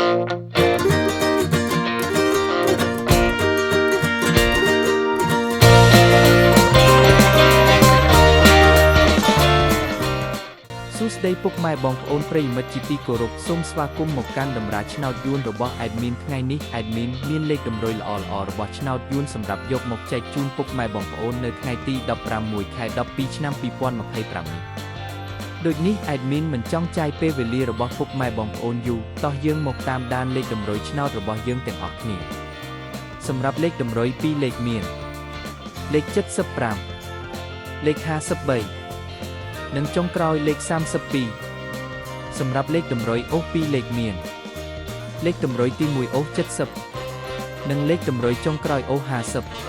សួស្តីពុកម៉ែបងប្អូនប្រិយមិត្តជាទីគោរពសូមស្វាគមន៍មកកាន់តម្រាឆ្នោតយួនរបស់ admin ថ្ងៃនេះ admin មានលេខតម្រុយល្អៗរបស់ឆ្នោតយួនសម្រាប់យកមកចែកជូនពុកម៉ែបងប្អូននៅថ្ងៃទី16ខែ12ឆ្នាំ2025នេះដូចនេះ admin មិនចង់ចាយពេលវេលារបស់ពុកម៉ែបងប្អូនយូរតោះយើងមកតាមដានលេខតម្រុយឆ្នោតរបស់យើងទាំងអស់គ្នាសម្រាប់លេខតម្រុយ2លេខមានលេខ75លេខ53និងចុងក្រោយលេខ32សម្រាប់លេខតម្រុយអូស2លេខមានលេខតម្រុយទី1អូស70និងលេខតម្រុយចុងក្រោយអូស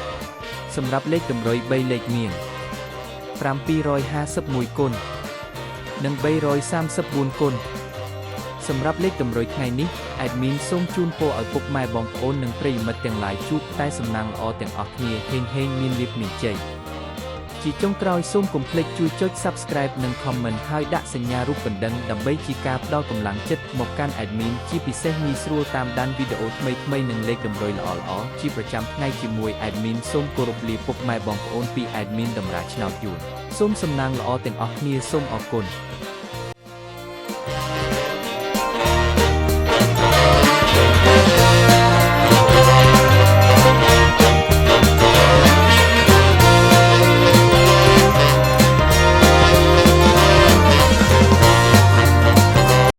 50សម្រាប់លេខតម្រុយ3លេខមាន751គុណនិង334គុណសម្រាប់លេខតម្រុយថ្ងៃនេះ admin សូមជូនពរឲ្យពុកម៉ែបងប្អូននិងប្រិយមិត្តទាំងឡាយជួបតែសំណាងល្អទាំងអស់គ្នាហេងហេងមានលាភមានជ័យជាចុងក្រោយសូមកុំភ្លេចជួយចុច Subscribe និង Comment ហើយដាក់សញ្ញារូបកណ្ដឹងដើម្បីជាការផ្ដល់កម្លាំងចិត្តមកកាន់ admin ជាពិសេសងាយស្រួលតាមដានវីដេអូថ្មីៗនិងលេខតម្រុយល្អៗជាប្រចាំថ្ងៃជាមួយ admin សូមគោរពលាពុកម៉ែបងប្អូនពី admin តម្រាឆ្នោតយួនសូមសំណាងល្អទាំងអស់គ្នាសូមអរគុណ។